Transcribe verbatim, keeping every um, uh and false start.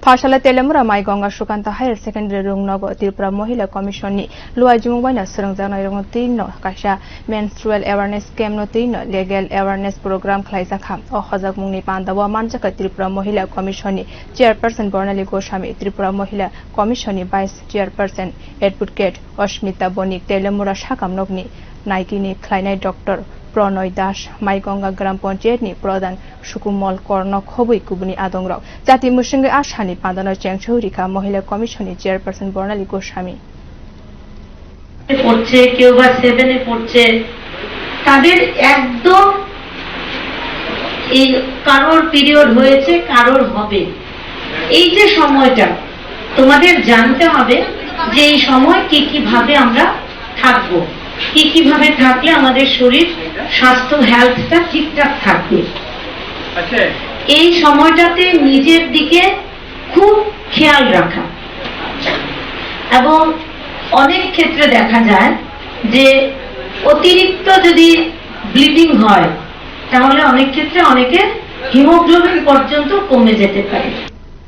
Pharsala Telemura Maigonga Sukanta Higher Secondary Rungnogo Tripura Mohila Commission ni luai jumung baino swrwngjaknairokno twino kaisa menstrual awareness camp no twino legal awareness program khlaijakha. O hojakmungni pandao manjakha Tripura Mohila Commission ni Chairperson Bornali Goswami, Tripura Mohila Commission ni Vice Chairperson Advocate Ashmita Bonik, Telemura sakamnokni naigini khlainai Doctor Pronoy Das, Maigonga Gram Panchayat ni Pradhan Sukumol Korno khobwi kubuni adongrok. Jati mwswngwi a sani pandano chengchou rikha Mohila Commission ni Chairperson Bornali Goswami. পড়ছে, কেউ বা সেভেনে পড়ছে, তাদের একদম এই কারোর পিরিয়ড হয়েছে, কারোর হবে। এই যে সময়টা তোমাদের জানতে হবে যে এই সময় কি কিভাবে আমরা থাকবো, কি কিভাবে থাকলে আমাদের শরীর স্বাস্থ্য, হেলথটা ঠিকঠাক থাকবে। এই সময়টাতে নিজের দিকে খুব খেয়াল রাখা। এবং অনেক ক্ষেত্রে দেখা যায় যে অতিরিক্ত যদি ব্লিডিং হয়, তাহলে অনেক ক্ষেত্রে অনেকের হিমোগ্লোবিন পর্যন্ত কমে যেতে পারে।